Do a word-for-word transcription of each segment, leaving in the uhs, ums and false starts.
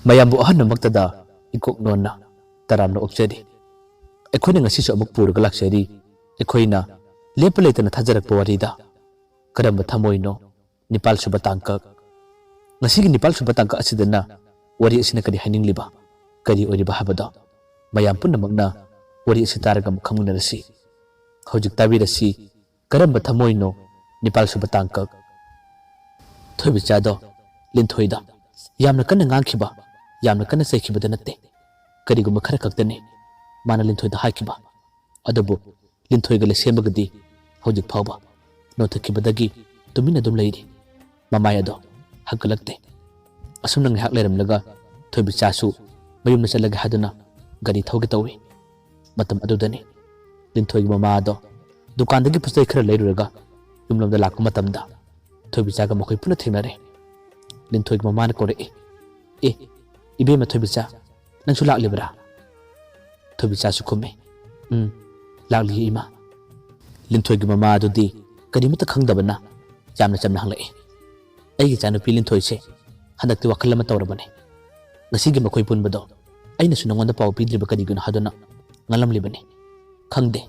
ꯃꯌꯥꯝꯕꯨ ꯑꯍꯥꯟꯕꯃꯛꯇꯗ ꯏꯀꯣꯛ ꯅꯣꯟꯅ ꯇꯔꯥꯝꯅ ꯑꯣꯛꯆꯔꯤ꯫ ꯑꯩꯈꯣꯏꯅ ꯉꯁꯤꯁꯨ ꯑꯃꯨꯛ ꯄꯨꯔꯒ ꯂꯥꯛꯆꯔꯤ ꯑꯩꯈꯣꯏꯅ ꯂꯦꯞꯄ ꯂꯩꯇꯅ ꯊꯥꯖꯔꯛꯄ ꯋꯥꯔꯤꯗ ꯀꯔꯝꯕ ꯊꯃꯣꯏꯅꯣ? ꯅꯤꯄꯥꯜ ꯁꯨꯕ ꯇꯥꯡꯀꯛ꯫ ꯉꯁꯤꯒꯤ ꯅꯤꯄꯥꯜ ꯁꯨꯕ ꯇꯥꯡꯀꯛ ꯑꯁꯤꯗꯅ ꯋꯥꯔꯤ ꯑꯁꯤꯅ ꯀꯔꯤ ꯍꯥꯏꯅꯤꯡꯂꯤꯕ, ꯀꯔꯤ ꯑꯣꯏꯔꯤꯕ ꯍꯥꯏꯕꯗꯣ ꯃꯌꯥꯝ ꯄꯨꯝꯅꯃꯛꯅ ꯋꯥꯔꯤ ꯑꯁꯤ ꯇꯥꯔꯒ ꯑꯃꯨꯛ ꯈꯪꯃꯤꯟꯅꯔꯁꯤ꯫ ꯍꯧꯖꯤꯛ ꯇꯥꯕꯤꯔꯁꯤ, ꯀꯔꯝꯕ ꯊꯃꯣꯏꯅꯣ? ꯅꯤꯄꯥꯜ ꯁꯨꯕ ꯇꯥꯡꯀꯛ꯫ ꯊꯣꯏꯕꯤꯆꯥꯗꯣ ꯂꯤꯟꯊꯣꯏꯗ ꯌꯥꯝꯅ ꯀꯟꯅ ꯉꯥꯡꯈꯤꯕ, ꯌꯥꯝꯅ ꯀꯟꯅ ꯆꯩꯈꯤꯕꯗ ꯅꯠꯇꯦ, ꯀꯔꯤꯒꯨꯝꯕ ꯈꯔ ꯈꯛꯇꯅꯤ ꯃꯥꯅ ꯂꯤꯟꯊꯣꯏꯗ ꯍꯥꯏꯈꯤꯕ꯫ ꯑꯗꯨꯕꯨ ꯂꯤꯟꯊꯣꯏꯒ ꯂꯩꯁꯦꯝꯕꯒꯗꯤ ꯍꯧꯖꯤꯛ ꯐꯥꯎꯕ ꯅꯣꯟꯊꯈꯤꯕꯗꯒꯤ ꯇꯨꯃꯤꯟꯅ ꯑꯗꯨꯝ ꯂꯩꯔꯤ꯫ ꯃꯃꯥꯏ ꯑꯗꯣ ꯍꯛꯀꯠꯂꯛꯇꯦ꯫ ꯑꯁꯨꯝꯅ ꯉꯥꯏꯍꯥꯛ ꯂꯩꯔꯝꯂꯒ ꯊꯣꯏꯕꯤꯆꯥꯁꯨ ꯃꯌꯨꯝꯗ ꯆꯠꯂꯒꯦ ꯍꯥꯏꯗꯨꯅ ꯒꯥꯔꯤ ꯊꯧꯒꯦ ꯇꯧꯏ꯫ ꯃꯇꯝ ꯑꯗꯨꯗꯅꯤ ꯂꯤꯟꯊꯣꯏꯒꯤ ꯃꯃꯥ ꯑꯗꯣ ꯗꯨꯀꯥꯟꯗꯒꯤ ꯄꯣꯠꯆꯩ ꯈꯔ ꯂꯩꯔꯨꯔꯒ ꯌꯨꯝꯂꯣꯝꯗ ꯂꯥꯛꯄ ꯃꯇꯝꯗ ꯊꯣꯏꯕꯤꯆꯥꯒ ꯃꯈꯣꯏ ꯄꯨꯟꯅ ꯊꯦꯡꯅꯔꯦ꯫ ꯂꯤꯟꯊꯣꯏꯒꯤ ꯃꯃꯥꯅ ꯀꯧꯔꯛꯏ, "ꯑꯦ, ꯏꯕꯦꯝꯃ ꯊꯣꯏꯕꯤꯆꯥ, ꯅꯪꯁꯨ ꯂꯥꯛꯂꯤꯕ꯭ꯔꯥ?" ꯊꯣꯏꯕꯤꯆꯥꯁꯨ ꯈꯨꯝꯃꯤ, "ꯎꯝ, ꯂꯥꯛꯂꯤꯌꯦ ꯏꯃꯥ꯫" ꯂꯤꯟꯊꯣꯏꯒꯤ ꯃꯃꯥ ꯑꯗꯨꯗꯤ ꯀꯔꯤꯃꯠꯇ ꯈꯪꯗꯕꯅ ꯌꯥꯝꯅ ꯆꯝꯅ ꯍꯪꯂꯛꯏ, "ꯑꯩꯒꯤ ꯏꯆꯥꯅꯨꯄꯤ ꯂꯤꯟꯊꯣꯏꯁꯦ ꯍꯟꯗꯛꯇꯤ ꯋꯥꯈꯜ ꯑꯃ ꯇꯧꯔꯕꯅꯤ꯫ ꯉꯁꯤꯒꯤ ꯃꯈꯣꯏ ꯄꯨꯟꯕꯗꯣ ꯑꯩꯅꯁꯨ ꯅꯉꯣꯟꯗ ꯄꯥꯎ ꯄꯤꯗ꯭ꯔꯤꯕ ꯀꯔꯤꯒꯤꯅꯣ ꯍꯥꯏꯗꯨꯅ ꯉꯥꯡꯂꯝꯂꯤꯕꯅꯤ꯫ ꯈꯪꯗꯦ,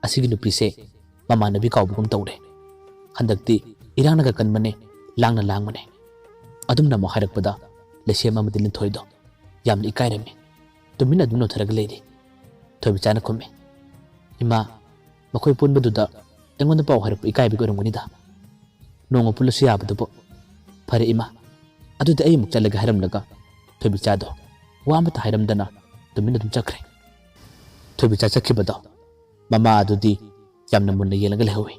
ꯑꯁꯤꯒꯤ ꯅꯨꯄꯤꯁꯦ ꯃꯃꯥꯟꯅꯕꯤ ꯀꯥꯎꯕꯒꯨꯝ ꯇꯧꯔꯦ꯫ ꯍꯟꯗꯛꯇꯤ ꯏꯔꯥꯡꯅꯒ ꯀꯟꯕꯅꯦ, ꯂꯥꯡꯅ ꯂꯥꯡꯕꯅꯦ꯫" ꯑꯗꯨꯝꯅ ꯑꯃꯨꯛ ꯍꯥꯏꯔꯛꯄꯗ ꯂꯩꯁꯦꯝ ꯑꯃꯗꯤ ꯂꯤꯟꯊꯣꯏꯗꯣ ꯌꯥꯝꯅ ꯏꯀꯥꯏꯔꯝꯃꯤ꯫ ꯇꯨꯃꯤꯟꯅ ꯑꯗꯨꯝ ꯅꯣꯟꯊꯔꯒ ꯂꯩꯔꯤ꯫ ꯊꯣꯏꯕꯤꯆꯥꯅ ꯈꯨꯝꯃꯤ, "ꯏꯃꯥ, ꯃꯈꯣꯏ ꯄꯨꯟꯕꯗꯨꯗ ꯑꯩꯉꯣꯟꯗ ꯄꯥꯎ ꯍꯥꯏꯔꯛꯄ ꯏꯀꯥꯏꯕꯒꯤ ꯑꯣꯏꯔꯝꯒꯅꯤꯗ꯫ ꯅꯣꯡꯃ ꯄꯨꯜꯂꯁꯨ ꯌꯥꯕꯗꯨꯕꯨ꯫ ꯐꯔꯦ ꯏꯃꯥ, ꯑꯗꯨꯗꯤ ꯑꯩ ꯑꯃꯨꯛ ꯆꯠꯂꯒꯦ," ꯍꯥꯏꯔꯝꯂꯒ ꯊꯣꯏꯕꯤꯆꯥꯗꯣ ꯋꯥ ꯑꯃꯠꯇ ꯍꯥꯏꯔꯝꯗꯅ ꯇꯨꯃꯤꯟꯅ ꯑꯗꯨꯝ ꯆꯠꯈ꯭ꯔꯦ꯫ ꯊꯣꯏꯕꯤꯆꯥ ꯆꯠꯈꯤꯕꯗꯣ ꯃꯃꯥ ꯑꯗꯨꯗꯤ ꯌꯥꯝꯅ ꯃꯨꯟꯅ ꯌꯦꯡꯂꯒ ꯂꯩꯍꯧꯏ꯫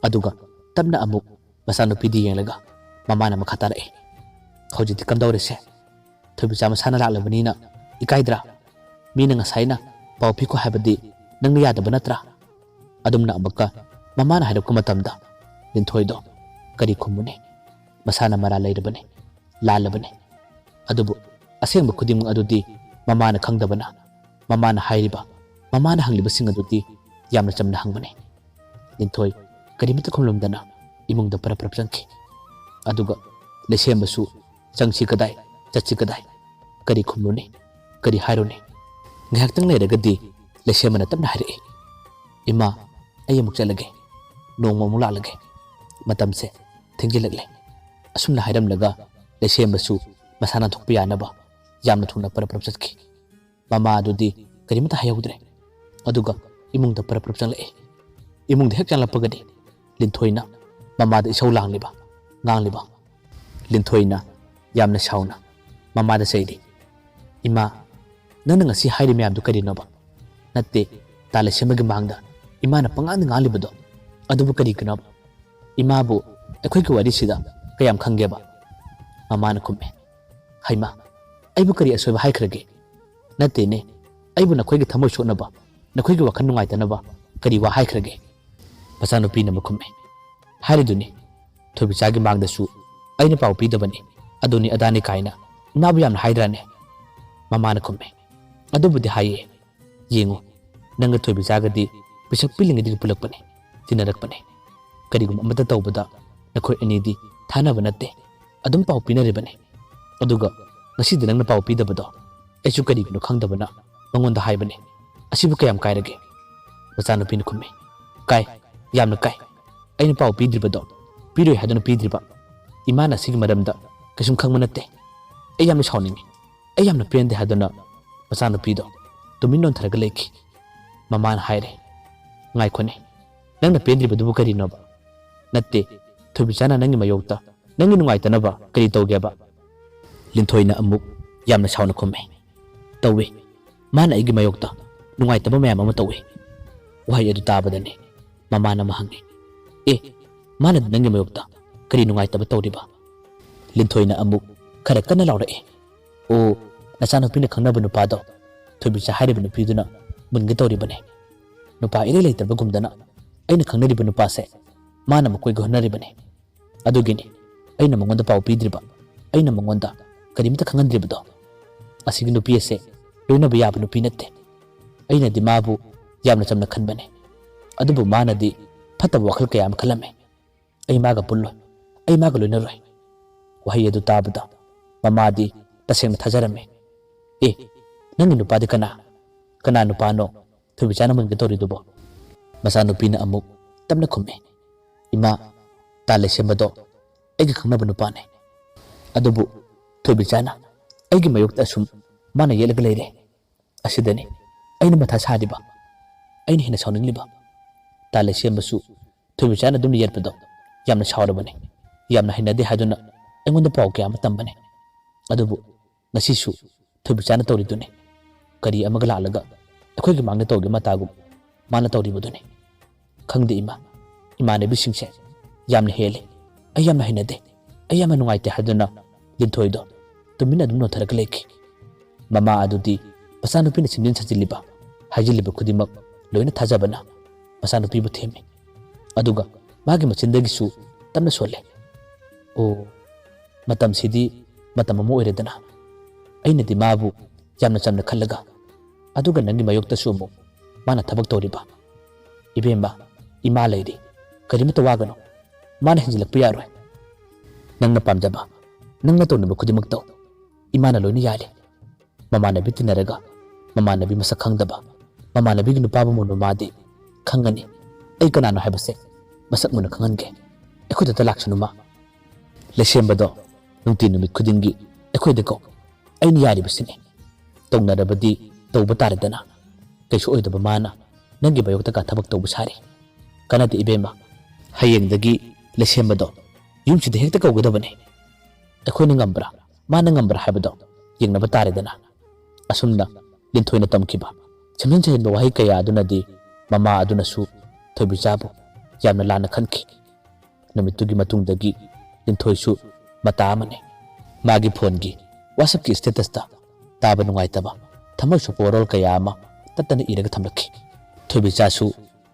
ꯑꯗꯨꯒ ꯇꯞꯅ ꯑꯃꯨꯛ ꯃꯆꯥꯅꯨꯄꯤꯗꯤ ꯌꯦꯡꯂꯒ ꯃꯃꯥꯅ ꯃꯈꯥ ꯇꯥꯔꯛꯏ, "ꯍꯧꯖꯤꯛꯇꯤ ꯀꯝꯗꯧꯔꯦꯁꯦ? ꯊꯣꯏꯕꯤꯆꯥ ꯃꯁꯥꯅ ꯂꯥꯛꯂꯕꯅꯤꯅ ꯏꯀꯥꯏꯗ꯭ꯔꯥ? ꯃꯤꯅ ꯉꯁꯥꯏꯅ ꯄꯥꯎ ꯄꯤꯈꯣ ꯍꯥꯏꯕꯗꯤ ꯅꯪꯅ ꯌꯥꯗꯕ ꯅꯠꯇ꯭ꯔꯥ?" ꯑꯗꯨꯝꯅ ꯑꯃꯨꯛꯀ ꯃꯃꯥꯅ ꯍꯥꯏꯔꯛꯄ ꯃꯇꯝꯗ ꯂꯤꯟꯊꯣꯏꯗꯣ ꯀꯔꯤ ꯈꯨꯝꯃꯨꯅꯤ? ꯃꯁꯥꯅ ꯃꯔꯥꯜ ꯂꯩꯔꯕꯅꯤ, ꯂꯥꯜꯂꯕꯅꯤ꯫ ꯑꯗꯨꯕꯨ ꯑꯁꯦꯡꯕ ꯈꯨꯗꯤꯡꯃꯛ ꯑꯗꯨꯗꯤ ꯃꯃꯥꯅ ꯈꯪꯗꯕꯅ, ꯃꯃꯥꯅ ꯍꯥꯏꯔꯤꯕ, ꯃꯃꯥꯅ ꯍꯪꯂꯤꯕꯁꯤꯡ ꯑꯗꯨꯗꯤ ꯌꯥꯝꯅ ꯆꯝꯅ ꯍꯪꯕꯅꯤ꯫ ꯂꯤꯟꯊꯣꯏ ꯀꯔꯤꯃꯠꯇ ꯈꯨꯝꯂꯝꯗꯅ ꯏꯃꯨꯡꯗ ꯄꯔꯞ ꯄꯔꯞ ꯆꯪꯈꯤ꯫ ꯑꯗꯨꯒ ꯂꯩꯁꯦꯝꯕꯁꯨ, "ꯆꯪꯁꯤ ꯀꯗꯥꯏ? "ꯆꯠꯁꯤ ꯀꯗꯥꯏ? ꯀꯔꯤ ꯈꯨꯝꯂꯨꯅꯤ? ꯀꯔꯤ ꯍꯥꯏꯔꯨꯅꯤ?" ꯉꯥꯏꯍꯥꯛꯇꯪ ꯂꯩꯔꯒꯗꯤ ꯂꯩꯁꯦꯝꯕꯅ ꯇꯞꯅ ꯍꯥꯏꯔꯛꯏ, "ꯏꯃꯥ, ꯑꯩ ꯑꯃꯨꯛ ꯆꯠꯂꯒꯦ, ꯅꯣꯡꯃ ꯑꯃꯨꯛ ꯂꯥꯛꯂꯒꯦ꯫ ꯃꯇꯝꯁꯦ ꯊꯦꯡꯖꯤꯜꯂꯛꯂꯦ"꯫ ꯑꯁꯨꯝꯅ ꯍꯥꯏꯔꯝꯂꯒ ꯂꯩꯁꯦꯝꯕꯁꯨ ꯃꯁꯥꯅ ꯊꯣꯛꯄ ꯌꯥꯅꯕ ꯌꯥꯝꯅ ꯊꯨꯅ ꯄꯔꯞ ꯄꯔꯞ ꯆꯠꯈꯤ꯫ ꯃꯃꯥ ꯑꯗꯨꯗꯤ ꯀꯔꯤꯃꯠꯇ ꯍꯥꯏꯍꯧꯗ꯭ꯔꯦ꯫ ꯑꯗꯨꯒ ꯏꯃꯨꯡꯗ ꯄꯔꯞ ꯄꯔꯞ ꯆꯪꯂꯛꯏ꯫ ꯏꯃꯨꯡꯗ ꯍꯦꯛ ꯆꯪꯂꯛꯄꯒꯗꯤ ꯂꯤꯟꯊꯣꯏꯅ ꯃꯃꯥꯗ ꯏꯁꯧ ꯂꯥꯡꯂꯤꯕ, ꯉꯥꯡꯂꯤꯕ꯫ ꯂꯤꯟꯊꯣꯏꯅ ꯌꯥꯝꯅ ꯁꯥꯎꯅ ꯃꯃꯥꯗ ꯆꯩꯔꯤ, "ꯏꯃꯥ, ꯅꯪꯅ ꯉꯁꯤ ꯍꯥꯏꯔꯤ ꯃꯌꯥꯝꯗꯨ ꯀꯔꯤꯅꯣꯕ? ꯅꯠꯇꯦ, ꯇꯥ ꯂꯩꯁꯦꯝꯕꯒꯤ ꯃꯥꯡꯗ ꯏꯃꯥꯅ ꯄꯉꯥꯡꯗ ꯉꯥꯡꯂꯤꯕꯗꯣ ꯑꯗꯨꯕꯨ ꯀꯔꯤꯒꯤꯅꯣꯕ? ꯏꯃꯥꯕꯨ ꯑꯩꯈꯣꯏꯒꯤ ꯋꯥꯔꯤꯁꯤꯗ ꯀꯌꯥꯝ ꯈꯪꯒꯦꯕ?" ꯃꯃꯥꯅ ꯈꯨꯝꯃꯤ, "ꯍꯩꯃꯥ, ꯑꯩꯕꯨ ꯀꯔꯤ ꯑꯁꯣꯏꯕ ꯍꯥꯏꯈ꯭ꯔꯒꯦ? ꯅꯠꯇꯦꯅꯦ, ꯑꯩꯕꯨ ꯅꯈꯣꯏꯒꯤ ꯊꯃꯣꯏ ꯁꯣꯛꯅꯕ, ꯅꯈꯣꯏꯒꯤ ꯋꯥꯈꯜ ꯅꯨꯡꯉꯥꯏꯇꯅꯕ ꯀꯔꯤ ꯋꯥ ꯍꯥꯏꯈ꯭ꯔꯒꯦ?" ꯃꯆꯥꯅꯨꯄꯤꯅ ꯑꯃꯨꯛ ꯈꯨꯝꯃꯤ, "ꯍꯥꯏꯔꯤꯗꯨꯅꯤ, ꯊꯣꯏꯕꯤꯆꯥꯒꯤ ꯃꯥꯡꯗꯁꯨ ꯑꯩꯅ ꯄꯥꯎ ꯄꯤꯗꯕꯅꯤ, ꯑꯗꯨꯅꯤ ꯑꯗꯥꯅꯤ ꯀꯥꯏꯅ ꯏꯃꯥꯕꯨ ꯌꯥꯝꯅ ꯍꯥꯏꯗ꯭ꯔꯥꯅꯦ?" ꯃꯃꯥꯅ ꯈꯨꯝꯃꯤ, "ꯑꯗꯨꯕꯨꯗꯤ ꯍꯥꯏꯌꯦ꯫ ꯌꯦꯡꯉꯨ, ꯅꯪꯒ ꯊꯣꯏꯕꯤꯆꯥꯒꯗꯤ ꯄꯤꯁꯛ ꯄꯤꯛꯂꯤꯉꯩꯗꯒꯤ ꯄꯨꯜꯂꯛꯄꯅꯦ, ꯇꯤꯟꯅꯔꯛꯄꯅꯦ꯫ ꯀꯔꯤꯒꯨꯝꯕ ꯑꯃꯠꯇ ꯇꯧꯕꯗ ꯅꯈꯣꯏ ꯑꯅꯤꯗꯤ ꯊꯥꯅꯕ ꯅꯠꯇꯦ, ꯑꯗꯨꯝ ꯄꯥꯎ ꯄꯤꯅꯔꯤꯕꯅꯤ꯫ ꯑꯗꯨꯒ ꯉꯁꯤꯗꯤ ꯅꯪꯅ ꯄꯥꯎ ꯄꯤꯗꯕꯗꯣ ꯑꯩꯁꯨ ꯀꯔꯤꯒꯤꯅꯣ ꯈꯪꯗꯕꯅ ꯃꯉꯣꯟꯗ ꯍꯥꯏꯕꯅꯤ꯫ ꯑꯁꯤꯕꯨ ꯀꯌꯥꯝ ꯀꯥꯏꯔꯒꯦ?" ꯃꯆꯥꯅꯨꯄꯤꯅ ꯈꯨꯝꯃꯤ, "ꯀꯥꯏ, ꯌꯥꯝꯅ ꯀꯥꯏ꯫ ꯑꯩꯅ ꯄꯥꯎ ꯄꯤꯗ꯭ꯔꯤꯕꯗꯣ ꯄꯤꯔꯣꯏ ꯍꯥꯏꯗꯨꯅ ꯄꯤꯗ꯭ꯔꯤꯕ꯫ ꯏꯃꯥꯅ ꯑꯁꯤꯒꯤ ꯃꯔꯝꯗ ꯀꯩꯁꯨꯝ ꯈꯪꯕ ꯅꯠꯇꯦ꯫ ꯑꯩ ꯌꯥꯝꯅ ꯁꯥꯎꯅꯤꯡꯉꯤ꯫ ꯑꯩ ꯌꯥꯝꯅ ꯄꯦꯟꯗꯦ" ꯍꯥꯏꯗꯨꯅ ꯃꯆꯥꯅꯨꯄꯤꯗꯣ ꯇꯨꯃꯤꯟ ꯅꯣꯟꯊꯔꯒ ꯂꯩꯈꯤ꯫ ꯃꯃꯥꯅ ꯍꯥꯏꯔꯦ, "ꯉꯥꯏꯈꯣꯅꯦ, ꯅꯪꯅ ꯄꯦꯟꯗ꯭ꯔꯤꯕꯗꯨꯕꯨ ꯀꯔꯤꯅꯣꯕ? ꯅꯠꯇꯦ, ꯊꯣꯏꯕꯤꯆꯥꯅ ꯅꯪꯒꯤ ꯃꯥꯌꯣꯛꯇ ꯅꯪꯒꯤ ꯅꯨꯡꯉꯥꯏꯇꯅꯕ ꯀꯔꯤ ꯇꯧꯒꯦꯕ?" ꯂꯤꯟꯊꯣꯏꯅ ꯑꯃꯨꯛ ꯌꯥꯝꯅ ꯁꯥꯎꯅ ꯈꯨꯝꯃꯦ, "ꯇꯧꯏ꯫ ꯃꯥꯅ ꯑꯩꯒꯤ ꯃꯥꯌꯣꯛꯇ ꯅꯨꯡꯉꯥꯏꯇꯕ ꯃꯌꯥꯝ ꯑꯃ ꯇꯧꯏ"꯫ ꯋꯥꯍꯩ ꯑꯗꯨ ꯇꯥꯕꯗꯅꯤ ꯃꯃꯥꯅ ꯑꯃ ꯍꯪꯉꯤ, "ꯑꯦ, ꯃꯥꯅꯗꯤ ꯅꯪꯒꯤ ꯃꯥꯌꯣꯛꯇ ꯀꯔꯤ ꯅꯨꯡꯉꯥꯏꯇꯕ ꯇꯧꯔꯤꯕ?" ꯂꯤꯟꯊꯣꯏꯅ ꯑꯃꯨꯛ ꯈꯔ ꯀꯟꯅ ꯂꯥꯎꯔꯛꯏ, "ꯑꯣ, ꯅꯆꯥꯅꯨꯄꯤꯅ ꯈꯪꯅꯕ ꯅꯨꯄꯥꯗꯣ, ꯊꯣꯏꯕꯤꯆꯥ ꯍꯥꯏꯔꯤꯕ ꯅꯨꯄꯤꯗꯨꯅ ꯃꯨꯟꯒꯦ ꯇꯧꯔꯤꯕꯅꯦ꯫ ꯅꯨꯄꯥ ꯏꯔꯩ ꯂꯩꯇ꯭ꯔꯕꯒꯨꯝꯗꯅ ꯑꯩꯅ ꯈꯪꯅꯔꯤꯕ ꯅꯨꯄꯥꯁꯦ ꯃꯥꯅ ꯑꯃꯨꯛ ꯀꯣꯏꯒꯦ ꯍꯣꯠꯅꯔꯤꯕꯅꯦ꯫ ꯑꯗꯨꯒꯤꯅꯤ ꯑꯩꯅ ꯃꯉꯣꯟꯗ ꯄꯥꯎ ꯄꯤꯗ꯭ꯔꯤꯕ, ꯑꯩꯅ ꯃꯉꯣꯟꯗ ꯀꯔꯤꯝꯇ ꯈꯪꯍꯟꯗ꯭ꯔꯤꯕꯗꯣ꯫ ꯑꯁꯤꯒꯤ ꯅꯨꯄꯤ ꯑꯁꯦ ꯂꯣꯏꯅꯕ ꯌꯥꯕ ꯅꯨꯄꯤ ꯅꯠꯇꯦ꯫ ꯑꯩꯅꯗꯤ ꯃꯥꯕꯨ ꯌꯥꯝꯅ ꯆꯝꯅ ꯈꯟꯕꯅꯦ, ꯑꯗꯨꯕꯨ ꯃꯥꯅꯗꯤ ꯐꯠꯇꯕ ꯋꯥꯈꯜ ꯀꯌꯥ ꯑꯃ ꯈꯜꯂꯝꯃꯦ꯫ ꯑꯩ ꯃꯥꯒ ꯄꯨꯜꯂꯣꯏ, ꯑꯩ ꯃꯥꯒ ꯂꯣꯏꯅꯔꯣꯏ"꯫ ꯋꯥꯍꯩ ꯑꯗꯨ ꯇꯥꯕꯗ ꯃꯃꯥꯗꯤ ꯇꯁꯦꯡꯅ ꯊꯥꯖꯔꯝꯃꯤ꯫ "ꯑꯦ, ꯅꯪꯒꯤ ꯅꯨꯄꯥꯗꯤ ꯀꯅꯥ? ꯀꯅꯥ ꯅꯨꯄꯥꯅꯣ ꯊꯣꯏꯕꯤꯆꯥꯅ ꯃꯨꯟꯒꯦ ꯇꯧꯔꯤꯗꯨꯕꯣ?" ꯃꯆꯥꯅꯨꯄꯤꯅ ꯑꯃꯨꯛ ꯇꯞꯅ ꯈꯨꯝꯃꯤ, "ꯏꯃꯥ, ꯇꯥ ꯂꯩꯁꯦꯝꯕꯗꯣ ꯑꯩꯒ ꯈꯪꯅꯕ ꯅꯨꯄꯥꯅꯦ꯫ ꯑꯗꯨꯕꯨ ꯊꯣꯏꯕꯤꯆꯥꯅ ꯑꯩꯒꯤ ꯃꯥꯌꯣꯛꯇ ꯑꯁꯨꯝ ꯃꯥꯅ ꯌꯦꯠꯂꯒ ꯂꯩꯔꯦ꯫ ꯑꯁꯤꯗꯅꯤ ꯑꯩꯅ ꯃꯊꯥ ꯁꯥꯔꯤꯕ, ꯑꯩꯅ ꯍꯦꯟꯅ ꯁꯥꯎꯅꯤꯡꯂꯤꯕ꯫ ꯇꯥ ꯂꯩꯁꯦꯝꯕꯁꯨ ꯊꯣꯏꯕꯤꯆꯥꯅ ꯑꯗꯨꯝ ꯌꯦꯠꯄꯗꯣ ꯌꯥꯝꯅ ꯁꯥꯎꯔꯕꯅꯤ꯫ ꯌꯥꯝꯅ ꯍꯩꯅꯗꯦ ꯍꯥꯏꯗꯨꯅ ꯑꯩꯉꯣꯟꯗ ꯄꯥꯎ ꯀꯌꯥ ꯑꯃ ꯇꯝꯕꯅꯤ꯫ ꯑꯗꯨꯕꯨ ꯉꯁꯤꯁꯨ ꯊꯣꯏꯕꯤꯆꯥꯅ ꯇꯧꯔꯤꯗꯨꯅꯤ꯫ ꯀꯔꯤ ꯑꯃꯒ ꯂꯥꯛꯂꯒ ꯑꯩꯈꯣꯏꯒꯤ ꯃꯥꯡꯗ ꯇꯧꯒꯦ ꯃꯇꯥꯒꯨꯝ ꯃꯥꯅ ꯇꯧꯔꯤꯕꯗꯨꯅꯤ꯫ ꯈꯪꯗꯦ ꯏꯃꯥ, ꯏꯃꯥꯟꯅꯕꯤꯁꯤꯡꯁꯦ ꯌꯥꯝꯅ ꯍꯦꯜꯂꯤ꯫ ꯑꯩ ꯌꯥꯝꯅ ꯍꯩꯅꯗꯦ, ꯑꯩ ꯌꯥꯝꯅ ꯅꯨꯡꯉꯥꯏꯇꯦ" ꯍꯥꯏꯗꯨꯅ ꯂꯤꯟꯊꯣꯏꯗꯣ ꯇꯨꯃꯤꯟꯅ ꯑꯗꯨꯝ ꯅꯣꯟꯊꯔꯒ ꯂꯩꯈꯤ꯫ ꯃꯃꯥ ꯑꯗꯨꯗꯤ ꯃꯆꯥꯅꯨꯄꯤꯅ ꯁꯤꯟꯖꯤꯟ ꯁꯥꯖꯤꯜꯂꯤꯕ, ꯍꯥꯏꯖꯤꯜꯂꯤꯕ ꯈꯨꯗꯤꯡꯃꯛ ꯂꯣꯏꯅ ꯊꯥꯖꯕꯅ ꯃꯆꯥꯅꯨꯄꯤꯕꯨ ꯊꯦꯝꯃꯤ꯫ ꯑꯗꯨꯒ ꯃꯥꯒꯤ ꯃꯆꯤꯟꯗꯒꯤꯁꯨ ꯇꯞꯅ ꯁꯣꯜꯂꯦ, "ꯑꯣ, ꯃꯇꯝꯁꯤꯗꯤ ꯃꯇꯝ ꯑꯃ ꯑꯣꯏꯔꯦꯗꯅ꯫ ꯑꯩꯅꯗꯤ ꯃꯥꯕꯨ ꯌꯥꯝꯅ ꯆꯝꯅ ꯈꯜꯂꯒ, ꯑꯗꯨꯒ ꯅꯪꯒꯤ ꯃꯥꯌꯣꯛꯇꯁꯨ ꯑꯃꯨꯛ ꯃꯥꯅ ꯊꯕꯛ ꯇꯧꯔꯤꯕ꯫ ꯏꯕꯦꯝꯃ, ꯏꯃꯥ ꯂꯩꯔꯤ, ꯀꯔꯤꯃꯠꯇ ꯋꯥꯒꯅꯨ꯫ ꯃꯥꯅ ꯍꯦꯟꯖꯤꯜꯂꯛꯄ ꯌꯥꯔꯣꯏ꯫ ꯅꯪꯅ ꯄꯥꯝꯖꯕ, ꯅꯪꯅ ꯇꯧꯅꯤꯡꯕ ꯈꯨꯗꯤꯡꯃꯛ ꯇꯧ꯫ ꯏꯃꯥꯅ ꯂꯣꯏꯅ ꯌꯥꯔꯤ꯫ ꯃꯃꯥꯟꯅꯕꯤ ꯇꯤꯟꯅꯔꯒ ꯃꯃꯥꯟꯅꯕꯤ ꯃꯁꯛ ꯈꯪꯗꯕ, ꯃꯃꯥꯟꯅꯕꯤꯒꯤ ꯅꯨꯄꯥꯕꯨ ꯃꯨꯟꯕ ꯃꯥꯗꯤ ꯈꯪꯒꯅꯤ꯫ ꯑꯩ ꯀꯅꯥꯅꯣ ꯍꯥꯏꯕꯁꯦ ꯃꯁꯛ ꯃꯨꯟꯅ ꯈꯪꯍꯟꯒꯦ꯫ ꯑꯩꯈꯣꯏꯗꯇ ꯂꯥꯛꯁꯅꯨ ꯃꯥ꯫ ꯂꯩꯁꯦꯝꯕꯗꯣ ꯅꯨꯡꯇꯤ ꯅꯨꯃꯤꯠ ꯈꯨꯗꯤꯡꯒꯤ ꯑꯩꯈꯣꯏꯗ ꯀꯧ꯫ ꯑꯩꯅ ꯌꯥꯔꯤꯕꯁꯤꯅꯤ꯫ ꯇꯧꯅꯔꯕꯗꯤ ꯇꯧꯕ ꯇꯥꯔꯦꯗꯅ꯫ ꯀꯩꯁꯨ ꯑꯣꯏꯗꯕ ꯃꯥꯅ ꯅꯪꯒꯤ ꯃꯥꯌꯣꯛꯇꯒ ꯊꯕꯛ ꯇꯧꯕ ꯁꯥꯔꯤ꯫ ꯀꯥꯟꯅꯗꯦ ꯏꯕꯦꯝꯃ꯫ ꯍꯌꯦꯡꯗꯒꯤ ꯂꯩꯁꯦꯝꯕꯗꯣ ꯌꯨꯝꯁꯤꯗ ꯍꯦꯛꯇ ꯀꯧꯒꯗꯕꯅꯤ꯫ ꯑꯩꯈꯣꯏꯅ ꯉꯝꯕ꯭ꯔꯥ, ꯃꯥꯅ ꯉꯝꯕ꯭ꯔꯥ ꯍꯥꯏꯕꯗꯣ ꯌꯦꯡꯅꯕ ꯇꯥꯔꯦꯗꯅ꯫" ꯑꯁꯨꯝꯅ ꯂꯤꯟꯊꯣꯏꯅ ꯇꯝꯈꯤꯕ ꯁꯦꯝꯖꯤꯟ ꯁꯥꯖꯤꯟꯕ ꯋꯥꯍꯩ ꯀꯌꯥ ꯑꯗꯨꯅꯗꯤ ꯃꯃꯥ ꯑꯗꯨꯅꯁꯨ ꯊꯣꯏꯕꯤꯆꯥꯕꯨ ꯌꯥꯝꯅ ꯂꯥꯟꯅ ꯈꯟꯈꯤ꯫ ꯅꯨꯃꯤꯠꯇꯨꯒꯤ ꯃꯇꯨꯡꯗꯒꯤ ꯂꯤꯟꯊꯣꯏꯁꯨ ꯃꯇꯥ ꯑꯃꯅꯤ꯫ ꯃꯥꯒꯤ ꯐꯣꯟꯒꯤ WhatsAppꯀꯤ statusꯇ ꯇꯥꯕ ꯅꯨꯡꯉꯥꯏꯇꯕ, ꯊꯃꯣꯏ ꯁꯣꯛꯄ ꯋꯥꯔꯣꯜ ꯀꯌꯥ ꯑꯃ ꯇꯠꯇꯅ ꯏꯔꯒ ꯊꯝꯂꯛꯈꯤ꯫ ꯊꯣꯏꯕꯤꯆꯥꯁꯨ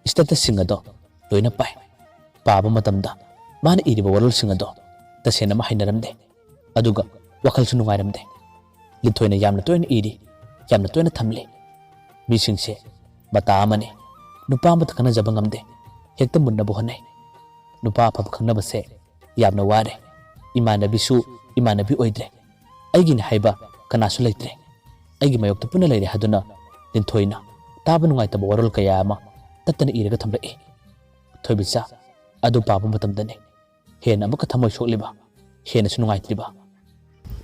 statusꯁꯤꯡ ꯑꯗꯣ ꯂꯣꯏꯅ ꯄꯥꯏ꯫ ꯄꯥꯕ ꯃꯇꯝꯗ ꯃꯥꯅ ꯏꯔꯤꯕ ꯋꯥꯔꯣꯜꯁꯤꯡ ꯑꯗꯣ ꯇꯁꯦꯡꯅ ꯑꯃ ꯍꯩꯅꯔꯝꯗꯦ꯫ ꯑꯗꯨꯒ ꯋꯥꯈꯜꯁꯨ ꯅꯨꯡꯉꯥꯏꯔꯝꯗꯦ꯫ ꯂꯤꯟꯊꯣꯏꯅ ꯌꯥꯝꯅ ꯇꯣꯏꯅ ꯏꯔꯤ, ꯌꯥꯝꯅ ꯇꯣꯏꯅ ꯊꯝꯂꯤ꯫ "ꯃꯤꯁꯤꯡꯁꯦ ꯃꯇꯥ ꯑꯃꯅꯤ꯫ ꯅꯨꯄꯥ ꯑꯃꯠꯇ ꯈꯪꯅꯖꯕ ꯉꯝꯗꯦ꯫ ꯍꯦꯛꯇ ꯃꯨꯟꯅꯕ ꯍꯣꯠꯅꯩ꯫ ꯅꯨꯄꯥ ꯑꯐꯕ ꯈꯪꯅꯕꯁꯦ ꯌꯥꯝꯅ ꯋꯥꯔꯦ꯫ ꯏꯃꯥꯟꯅꯕꯤꯁꯨ ꯏꯃꯥꯟꯅꯕꯤ ꯑꯣꯏꯗ꯭ꯔꯦ꯫ ꯑꯩꯒꯤꯅꯤ ꯍꯥꯏꯕ ꯀꯅꯥꯁꯨ ꯂꯩꯇ꯭ꯔꯦ꯫ ꯑꯩꯒꯤ ꯃꯥꯌꯣꯛꯇ ꯄꯨꯟꯅ ꯂꯩꯔꯦ ꯍꯥꯏꯗꯨꯅ ꯂꯤꯟꯊꯣꯏꯅ ꯇꯥꯕ ꯅꯨꯡꯉꯥꯏꯇꯕ ꯋꯥꯔꯣꯜ ꯀꯌꯥ ꯑꯃ ꯇꯠꯇꯅ ꯏꯔꯒ ꯊꯝꯂꯛꯏ꯫ ꯊꯣꯏꯕꯤꯆꯥ ꯑꯗꯨ ꯄꯥꯕ ꯃꯇꯝꯗꯅꯤ ꯍꯦꯟꯅ ꯑꯃꯨꯛꯀ ꯊꯃꯣꯏ ꯁꯣꯛꯂꯤꯕ, ꯍꯦꯟꯅꯁꯨ ꯅꯨꯡꯉꯥꯏꯇ꯭ꯔꯤꯕ꯫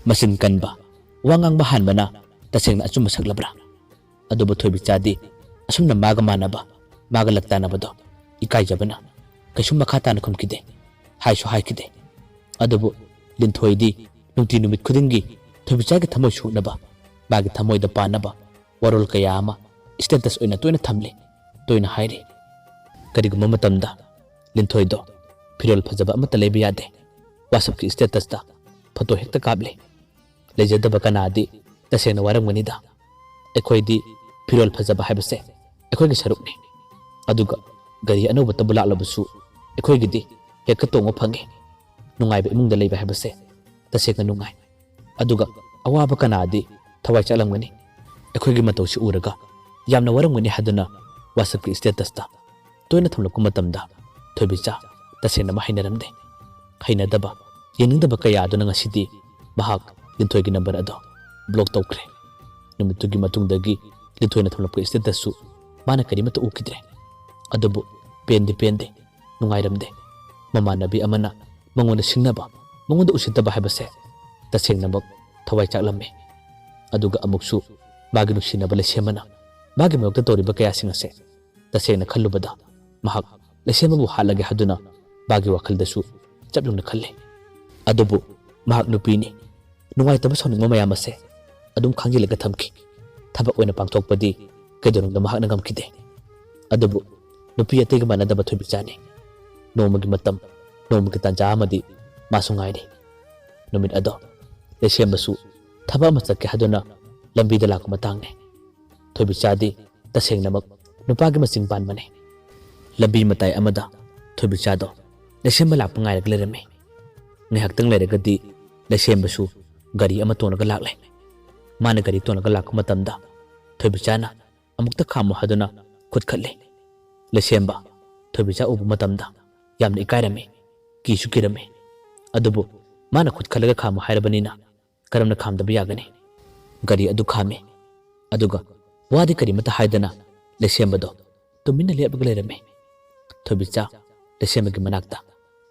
ꯃꯆꯤꯟ ꯀꯟꯕ, ꯋꯥ ꯉꯥꯡꯕ ꯍꯥꯟꯕꯅ ꯇꯁꯦꯡꯅ ꯑꯆꯨꯝꯕ ꯁꯛꯂꯕ꯭ꯔꯥ? ꯑꯗꯨꯕꯨ ꯊꯣꯏꯕꯤꯆꯥꯗꯤ ꯑꯁꯨꯝꯅ ꯃꯥꯒ ꯃꯥꯟꯅꯕ, ꯃꯥꯒ ꯂꯛ ꯇꯥꯟꯅꯕꯗꯣ ꯏꯀꯥꯏꯖꯕꯅ ꯀꯩꯁꯨꯝ ꯃꯈꯥ ꯇꯥꯅ ꯈꯨꯝꯈꯤꯗꯦ, ꯍꯥꯏꯁꯨ ꯍꯥꯏꯈꯤꯗꯦ꯫ ꯑꯗꯨꯕꯨ ꯂꯤꯟꯊꯣꯏꯗꯤ ꯅꯨꯡꯇꯤ ꯅꯨꯃꯤꯠ ꯈꯨꯗꯤꯡꯒꯤ ꯊꯣꯏꯕꯤꯆꯥꯒꯤ ꯊꯃꯣꯏ ꯁꯣꯛꯅꯕ, ꯃꯥꯒꯤ ꯊꯃꯣꯏꯗ ꯄꯥꯟꯅꯕ ꯋꯥꯔꯣꯜ ꯀꯌꯥ ꯑꯃ status ꯑꯣꯏꯅ ꯇꯣꯏꯅ ꯊꯝꯂꯤ, ꯇꯣꯏꯅ ꯍꯥꯏꯔꯤ꯫ ꯀꯔꯤꯒꯨꯝꯕ ꯃꯇꯝꯗ ꯂꯤꯟꯊꯣꯏꯗꯣ ꯐꯤꯔꯣꯜ ꯐꯖꯕ ꯑꯃꯠꯇ ꯂꯩꯕ ꯌꯥꯗꯦ꯫ WhatsAppꯀꯤ statusꯇ photo ꯍꯦꯛꯇ ꯀꯥꯞꯂꯤ꯫ ꯂꯩꯖꯗꯕ ꯀꯅꯥꯗꯤ ꯇꯁꯦꯡꯅ ꯋꯥꯔꯝꯒꯅꯤꯗ꯫ ꯑꯩꯈꯣꯏꯗꯤ ꯐꯤꯔꯣꯜ ꯐꯖꯕ ꯍꯥꯏꯕꯁꯦ ꯑꯩꯈꯣꯏꯒꯤ ꯁꯔꯨꯛꯅꯤ꯫ ꯑꯗꯨꯒ ꯒꯥꯔꯤ ꯑꯅꯧꯕꯇꯕꯨ ꯂꯥꯛꯂꯕꯁꯨ ꯑꯩꯈꯣꯏꯒꯤꯗꯤ ꯍꯦꯛꯇ ꯇꯣꯡꯕ ꯐꯪꯉꯤ꯫ ꯅꯨꯡꯉꯥꯏꯕ ꯏꯃꯨꯡꯗ ꯂꯩꯕ ꯍꯥꯏꯕꯁꯦ ꯇꯁꯦꯡꯅ ꯅꯨꯡꯉꯥꯏ꯫ ꯑꯗꯨꯒ ꯑꯋꯥꯕ ꯀꯅꯥꯗꯤ ꯊꯋꯥꯏ ꯆꯥꯛꯂꯝꯒꯅꯤ꯫ ꯑꯩꯈꯣꯏꯒꯤ ꯃꯇꯧꯁꯤ ꯎꯔꯒ ꯌꯥꯝꯅ ꯋꯥꯔꯝꯒꯅꯤ ꯍꯥꯏꯗꯨꯅ WhatsAppꯀꯤ statusꯇ ꯇꯣꯏꯅ ꯊꯝꯂꯛꯄ ꯃꯇꯝꯗ ꯊꯣꯏꯕꯤꯆꯥ ꯇꯁꯦꯡꯅꯃꯛ ꯍꯩꯅꯔꯝꯗꯦ꯫ ꯍꯩꯅꯗꯕ, ꯌꯦꯡꯅꯤꯡꯗꯕ ꯀꯌꯥ ꯑꯗꯨꯅ ꯉꯁꯤꯗꯤ ꯃꯍꯥꯛ ꯂꯤꯟꯊꯣꯏꯒꯤ number ꯑꯗꯣ block ꯇꯧꯈ꯭ꯔꯦ꯫ ꯅꯨꯃꯤꯠꯇꯨꯒꯤ ꯃꯇꯨꯡꯗꯒꯤ ꯂꯤꯟꯊꯣꯏꯅ ꯊꯝꯂꯛꯄ statusꯁꯨ ꯃꯥꯅ ꯀꯔꯤꯃꯠꯇ ꯎꯈꯤꯗ꯭ꯔꯦ꯫ ꯑꯗꯨꯕꯨ ꯄꯦꯟꯗꯤ ꯄꯦꯟꯗꯦ, ꯅꯨꯡꯉꯥꯏꯔꯝꯗꯦ꯫ ꯃꯃꯥꯟꯅꯕꯤ ꯑꯃꯅ ꯃꯉꯣꯟꯗ ꯁꯤꯡꯅꯕ, ꯃꯉꯣꯟꯗ ꯎꯁꯤꯠꯇꯕ ꯍꯥꯏꯕꯁꯦ ꯇꯁꯦꯡꯅꯃꯛ ꯊꯋꯥꯏ ꯆꯥꯛꯂꯝꯃꯤ꯫ ꯑꯗꯨꯒ ꯑꯃꯨꯛꯁꯨ ꯃꯥꯒꯤ ꯅꯨꯡꯁꯤꯅꯕ ꯂꯩꯁꯦꯝꯕꯅ ꯃꯥꯒꯤ ꯃꯥꯌꯣꯛꯇ ꯇꯧꯔꯤꯕ ꯀꯌꯥꯁꯤꯡ ꯑꯁꯦ ꯇꯁꯦꯡꯅ ꯈꯜꯂꯨꯕꯗ ꯃꯍꯥꯛ ꯂꯩꯁꯦꯝꯕꯕꯨ ꯍꯥꯠꯂꯒꯦ ꯍꯥꯏꯗꯨꯅ ꯃꯥꯒꯤ ꯋꯥꯈꯜꯗꯁꯨ ꯆꯞ ꯌꯨꯡꯅ ꯈꯜꯂꯤ꯫ ꯑꯗꯨꯕꯨ ꯃꯍꯥꯛ ꯅꯨꯄꯤꯅꯤ꯫ ꯅꯨꯡꯉꯥꯏꯇꯕ ꯁꯥꯎꯅꯤꯡꯕ ꯃꯌꯥꯝ ꯑꯁꯦ ꯑꯗꯨꯝ ꯈꯥꯡꯖꯤꯜꯂꯒ ꯊꯝꯈꯤ꯫ ꯊꯕꯛ ꯑꯣꯏꯅ ꯄꯥꯡꯊꯣꯛꯄꯗꯤ ꯀꯩꯗꯧꯅꯨꯡꯗ ꯃꯍꯥꯛꯅ ꯉꯝꯈꯤꯗꯦ꯫ ꯑꯗꯨꯕꯨ ꯅꯨꯄꯤ ꯑꯇꯩꯒ ꯃꯥꯟꯅꯗꯕ ꯊꯣꯏꯕꯤꯆꯥꯅꯤ꯫ ꯅꯣꯡꯃꯒꯤ ꯃꯇꯝ, ꯅꯣꯡꯃꯒꯤ ꯇꯥꯟꯖꯥ ꯑꯃꯗꯤ ꯃꯥꯁꯨ ꯉꯥꯏꯔꯤ꯫ ꯅꯨꯃꯤꯠ ꯑꯗꯣ ꯂꯩꯁꯦꯝꯕꯁꯨ ꯊꯕꯛ ꯑꯃ ꯆꯠꯀꯦ ꯍꯥꯏꯗꯨꯅ ꯂꯝꯕꯤꯗ ꯂꯥꯛꯄ ꯃꯇꯥꯡꯅꯤ꯫ ꯊꯣꯏꯕꯤꯆꯥꯗꯤ ꯇꯁꯦꯡꯅꯃꯛ ꯅꯨꯄꯥꯒꯤ ꯃꯆꯤꯡ ꯄꯥꯟꯕꯅꯤ꯫ ꯂꯝꯕꯤ ꯃꯇꯥꯏ ꯑꯃꯗ ꯊꯣꯏꯕꯤꯆꯥꯗꯣ ꯂꯩꯁꯦꯝꯕ ꯂꯥꯛꯄ ꯉꯥꯏꯔꯒ ꯂꯩꯔꯝꯃꯤ꯫ ꯉꯥꯏꯍꯥꯛꯇꯪ ꯂꯩꯔꯒꯗꯤ ꯂꯩꯁꯦꯝꯕꯁꯨ ꯒꯥꯔꯤ ꯑꯃ ꯇꯣꯡꯂꯒ ꯂꯥꯛꯂꯦ꯫ ꯃꯥꯅ ꯒꯥꯔꯤ ꯇꯣꯡꯂꯒ ꯂꯥꯛꯄ ꯃꯇꯝꯗ ꯊꯣꯏꯕꯤꯆꯥꯅ ꯑꯃꯨꯛꯇ ꯈꯥꯝꯃꯨ ꯍꯥꯏꯗꯨꯅ ꯈꯨꯠ ꯈꯠꯂꯤ꯫ ꯂꯩꯁꯦꯝꯕ ꯊꯣꯏꯕꯤꯆꯥ ꯎꯕ ꯃꯇꯝꯗ ꯌꯥꯝꯅ ꯏꯀꯥꯏꯔꯝꯃꯤ, ꯀꯤꯁꯨ ꯀꯤꯔꯝꯃꯤ꯫ ꯑꯗꯨꯕꯨ ꯃꯥꯅ ꯈꯨꯠ ꯈꯠꯂꯒ ꯈꯥꯝꯃꯨ ꯍꯥꯏꯔꯕꯅꯤꯅ ꯀꯔꯝꯅ ꯈꯥꯝꯗꯕ ꯌꯥꯒꯅꯤ? ꯒꯥꯔꯤ ꯑꯗꯨ ꯈꯥꯝꯃꯤ꯫ ꯑꯗꯨꯒ ꯋꯥꯗꯤ ꯀꯔꯤꯃꯠꯇ ꯍꯥꯏꯗꯅ ꯂꯩꯁꯦꯝꯕꯗꯣ ꯇꯨꯃꯤꯟꯅ ꯂꯦꯞꯂꯒ ꯂꯩꯔꯝꯃꯤ꯫ ꯊꯣꯏꯕꯤꯆꯥ ꯂꯩꯁꯦꯝꯕꯒꯤ ꯃꯅꯥꯛꯇ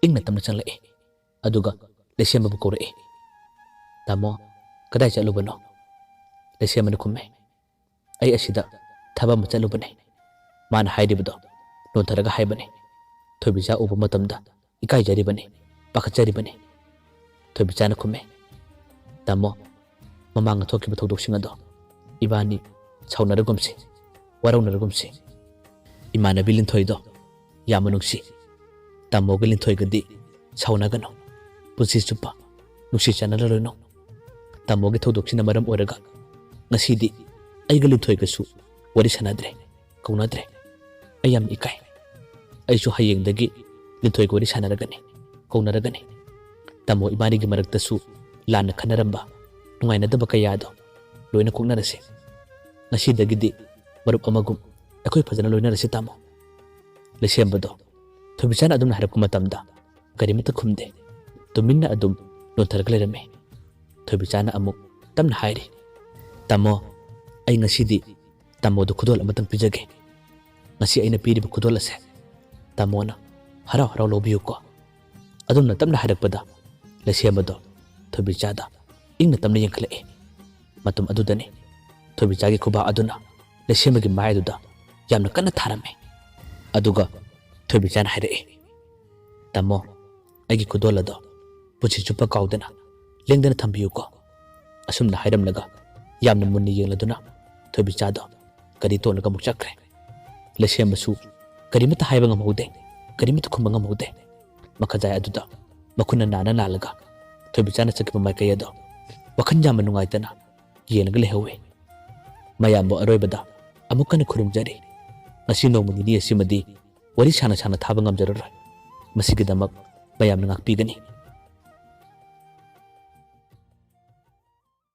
ꯏꯪꯅ ꯇꯞꯅ ꯆꯪꯂꯛꯏ꯫ ꯑꯗꯨꯒ ꯂꯩꯁꯦꯝꯕꯕꯨ ꯀꯧꯔꯛꯏ꯫ "ꯇꯥꯃꯣ, ꯀꯗꯥꯏ ꯆꯠꯂꯨꯕꯅꯣ?" ꯂꯩꯁꯦꯝꯕꯅ ꯈꯨꯝꯃꯦ꯫ "ꯑꯩ ꯑꯁꯤꯗ ꯊꯕꯛ ꯑꯃ ꯆꯠꯂꯨꯕꯅꯤ꯫" ꯃꯥꯅ ꯍꯥꯏꯔꯤꯕꯗꯣ ꯅꯣꯟꯊꯔꯒ ꯍꯥꯏꯕꯅꯤ꯫ ꯊꯣꯏꯕꯤꯆꯥ ꯎꯕ ꯃꯇꯝꯗ ꯏꯀꯥꯏꯖꯔꯤꯕꯅꯤ, ꯄꯥꯈꯠꯆꯔꯤꯕꯅꯤ꯫ ꯊꯣꯏꯕꯤꯆꯥꯅ ꯈꯨꯝꯃꯦ, "ꯇꯥꯃꯣ, ꯃꯃꯥꯡꯗ ꯊꯣꯛꯈꯤꯕ ꯊꯧꯗꯣꯛꯁꯤꯡ ꯑꯗꯣ ꯏꯕꯥꯅꯤ ꯁꯥꯎꯅꯔꯒꯨꯝꯁꯤ, ꯋꯥꯔꯧꯅꯔꯒꯨꯝꯁꯤ꯫ ꯏꯃꯥꯟꯅꯕꯤ ꯂꯤꯟꯊꯣꯏꯗꯣ ꯌꯥꯝꯅ ꯅꯨꯡꯁꯤ꯫ ꯇꯥꯃꯣꯒ ꯂꯤꯟꯊꯣꯏꯒꯗꯤ ꯁꯥꯎꯅꯒꯅꯨ꯫ ꯄꯨꯟꯁꯤ ꯆꯨꯞꯄ ꯅꯨꯡꯁꯤ ꯆꯥꯟꯅꯔꯔꯣꯏꯅꯣ꯫ ꯇꯥꯃꯣꯒꯤ ꯊꯧꯗꯣꯛꯁꯤꯅ ꯃꯔꯝ ꯑꯣꯏꯔꯒ ꯉꯁꯤꯗꯤ ꯑꯩꯒ ꯂꯤꯟꯊꯣꯏꯒꯁꯨ ꯋꯥꯔꯤ ꯁꯥꯟꯅꯗ꯭ꯔꯦ, ꯀꯧꯅꯗ꯭ꯔꯦ꯫ ꯑꯩ ꯌꯥꯝ ꯏꯀꯥꯏ꯫ ꯑꯩꯁꯨ ꯍꯌꯦꯡꯗꯒꯤ ꯂꯤꯟꯊꯣꯏꯒ ꯋꯥꯔꯤ ꯁꯥꯟꯅꯔꯒꯅꯤ, ꯀꯧꯅꯔꯒꯅꯤ꯫ ꯇꯥꯃꯣ ꯏꯕꯥꯅꯤꯒꯤ ꯃꯔꯛꯇꯁꯨ ꯂꯥꯟꯅ ꯈꯟꯅꯔꯝꯕ, ꯅꯨꯡꯉꯥꯏꯅꯗꯕ ꯀꯌꯥꯗꯣ ꯂꯣꯏꯅ ꯀꯣꯛꯅꯔꯁꯤ꯫ ꯉꯁꯤꯗꯒꯤꯗꯤ ꯃꯔꯨꯞ ꯑꯃꯒꯨꯝ ꯑꯩꯈꯣꯏ ꯐꯖꯅ ꯂꯣꯏꯅꯔꯁꯤ, ꯇꯥꯃꯣ꯫" ꯂꯩꯁꯦꯝꯕꯗꯣ ꯊꯣꯏꯕꯤꯆꯥꯅ ꯑꯗꯨꯝꯅ ꯍꯥꯏꯔꯛꯄ ꯃꯇꯝꯗ ꯀꯔꯤꯃꯠꯇ ꯈꯨꯝꯗꯦ꯫ ꯇꯨꯃꯤꯟꯅ ꯑꯗꯨꯝ ꯅꯣꯟꯊꯔꯒ ꯂꯩꯔꯝꯃꯤ꯫ ꯊꯣꯏꯕꯤꯆꯥꯅ ꯑꯃꯨꯛ ꯇꯞꯅ ꯍꯥꯏꯔꯤ, "ꯇꯥꯃꯣ, ꯑꯩ ꯉꯁꯤꯗꯤ ꯇꯥꯃꯣꯗ ꯈꯨꯗꯣꯜ ꯑꯃꯇꯪ ꯄꯤꯖꯒꯦ꯫ ꯉꯁꯤ ꯑꯩꯅ ꯄꯤꯔꯤꯕ ꯈꯨꯗꯣꯜ ꯑꯁꯦ ꯇꯥꯃꯣꯅ ꯍꯔꯥꯎ ꯍꯔꯥꯎ ꯂꯧꯕꯤꯌꯨꯀꯣ꯫" ꯑꯗꯨꯝꯅ ꯇꯞꯅ ꯍꯥꯏꯔꯛꯄꯗ ꯂꯩꯁꯦꯝꯕꯗꯣ ꯊꯣꯏꯕꯤꯆꯥꯗ ꯏꯪꯅ ꯇꯞꯅ ꯌꯦꯡꯈꯠꯂꯛꯏ꯫ ꯃꯇꯝ ꯑꯗꯨꯗꯅꯤ ꯊꯣꯏꯕꯤꯆꯥꯒꯤ ꯈꯨꯕꯥꯛ ꯑꯗꯨꯅ ꯂꯩꯁꯦꯝꯕꯒꯤ ꯃꯥꯏ ꯑꯗꯨꯗ ꯌꯥꯝꯅ ꯀꯟꯅ ꯊꯥꯔꯝꯃꯤ꯫ ꯑꯗꯨꯒ ꯊꯣꯏꯕꯤꯆꯥꯅ ꯍꯥꯏꯔꯛꯏ, "ꯇꯥꯃꯣ, ꯑꯩꯒꯤ ꯈꯨꯗꯣꯜ ꯑꯗꯣ ꯄꯨꯟꯁꯤ ꯆꯨꯞꯄ ꯀꯥꯎꯗꯅ ꯂꯦꯡꯗꯅ ꯊꯝꯕꯤꯌꯨꯀꯣ꯫" ꯑꯁꯨꯝꯅ ꯍꯥꯏꯔꯝꯂꯒ ꯌꯥꯝꯅ ꯃꯨꯟꯅ ꯌꯦꯡꯂꯗꯨꯅ ꯊꯣꯏꯕꯤꯆꯥꯗꯣ ꯒꯥꯔꯤ ꯇꯣꯡꯂꯒ ꯑꯃꯨꯛ ꯆꯠꯈ꯭ꯔꯦ꯫ ꯂꯩꯁꯦꯝꯕꯁꯨ ꯀꯔꯤꯃꯠꯇ ꯍꯥꯏꯕ ꯉꯝꯍꯧꯗꯦ, ꯀꯔꯤꯃꯠꯇ ꯈꯨꯝꯕ ꯉꯝꯍꯧꯗꯦ꯫ ꯃꯈꯖꯥꯏ ꯑꯗꯨꯗ ꯃꯈꯨꯠꯅ ꯅꯥꯟꯅ ꯅꯥꯜꯂꯒ ꯊꯣꯏꯕꯤꯆꯥꯅ ꯆꯠꯈꯤꯕ ꯃꯥꯏꯀꯩ ꯑꯗꯣ ꯋꯥꯈꯜ ꯌꯥꯝꯅ ꯅꯨꯡꯉꯥꯏꯇꯅ ꯌꯦꯡꯂꯒ ꯂꯩꯍꯧꯏ꯫ ꯃꯌꯥꯝꯕꯨ ꯑꯔꯣꯏꯕꯗ ꯑꯃꯨꯛ ꯍꯟꯅ ꯈꯨꯔꯨꯝꯖꯔꯤ꯫ ꯉꯁꯤ ꯅꯣꯡꯃ ꯅꯤꯅꯤ ꯑꯁꯤꯃꯗꯤ ꯋꯥꯔꯤ ꯁꯥꯅ ꯁꯥꯅ ꯊꯥꯕ ꯉꯝꯖꯔꯔꯣꯏ꯫ ꯃꯁꯤꯒꯤꯗꯃꯛ ꯃꯌꯥꯝꯅ ꯉꯥꯛꯄꯤꯒꯅꯤ꯫